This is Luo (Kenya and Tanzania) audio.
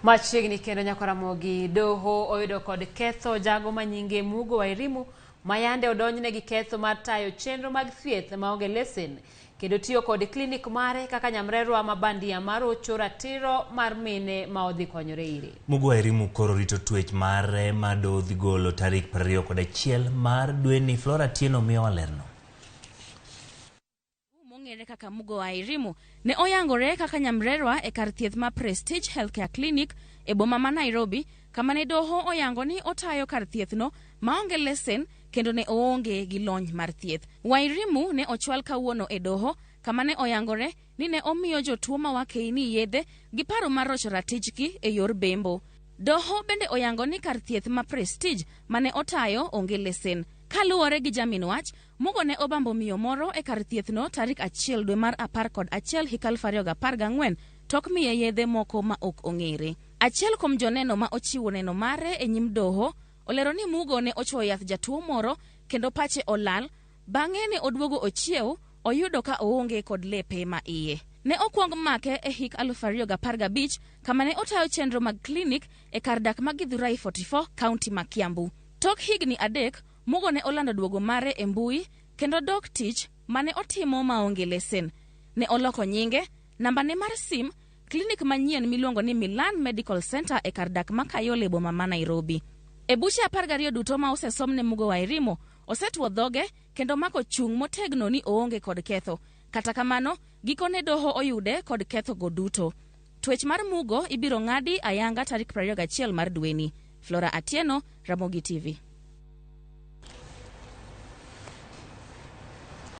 Machiegni kendo nyakwaramogi doho oyudo kod ketho jago manyinge Mugo Wairimu mayande odonjne gi ketho mar tayo chenro mag thieth maonge lesen kendo tiyo kod klinik mare kaka nyamrerwa ma bandia marocho ratiro mar mine ma odhi konyore ire. Mugo Wairimu koro rito twech mare ma doho dhi golo tarik 21 mar dweni. Flora Atieno miyowa lerno. Mong'ere kaka Mugo Wairimu ne oyangore kaka nyamrerwa e kar thieth ma Prestige Healthcare Clinic e boma ma Nairobi, kama ne doho oyango ni otayo kar thiethno maonge lesen kendo ne oonge gi lony mar thieth. Wairimu ne ochwal kawuono e doho kama ne oyangore ni ne omiyo jotuo ma wakeini yedhe gi paro mar rocho ratichgi e yor bembo. Doho bende oyango ni kar thieth ma Prestige mane otayo onge lesen. Kaluwore gi jamin wach, Mugo ne obambo miyo moro e kar thiethno tarik 1 dwe mar 11 hik 2014 tok miye yedhe moko ma ok ong'ere. Achiel kuom joneno ma ochiwo neno mare e nyim doho olero ni Mugo ne ochuoyo yath jatuo moro kendo pache olal, bang'e ne oduogo ochiew oyudo ka oonge kod lepe ma iye. Ne okwong make e hik 2015 kama ne otayo chenro mag klinik e kar dak ma Githurai 44, kaunti ma Kiambu. Tok higni 3, Mugo ne olando duogo mare e mbui kendo dok tich mane otimo maonge lesen. Ne oloko nyinge, nambane mar sim, klinik manyien miluongo ni Milan Medical Center e kar dak ma Kayole boma ma Nairobi. E buche 12 duto ma osesom ne Mugo Wairimu, osetwo dhoge kendo mako chung' motegno ni oonge kod ketho. Kata kamano, gikone doho oyude kod ketho go duto. Twech mar Mugo ibiro ng'adi ayanga tarik 21 mar dweni. Flora Atieno, Ramogi TV.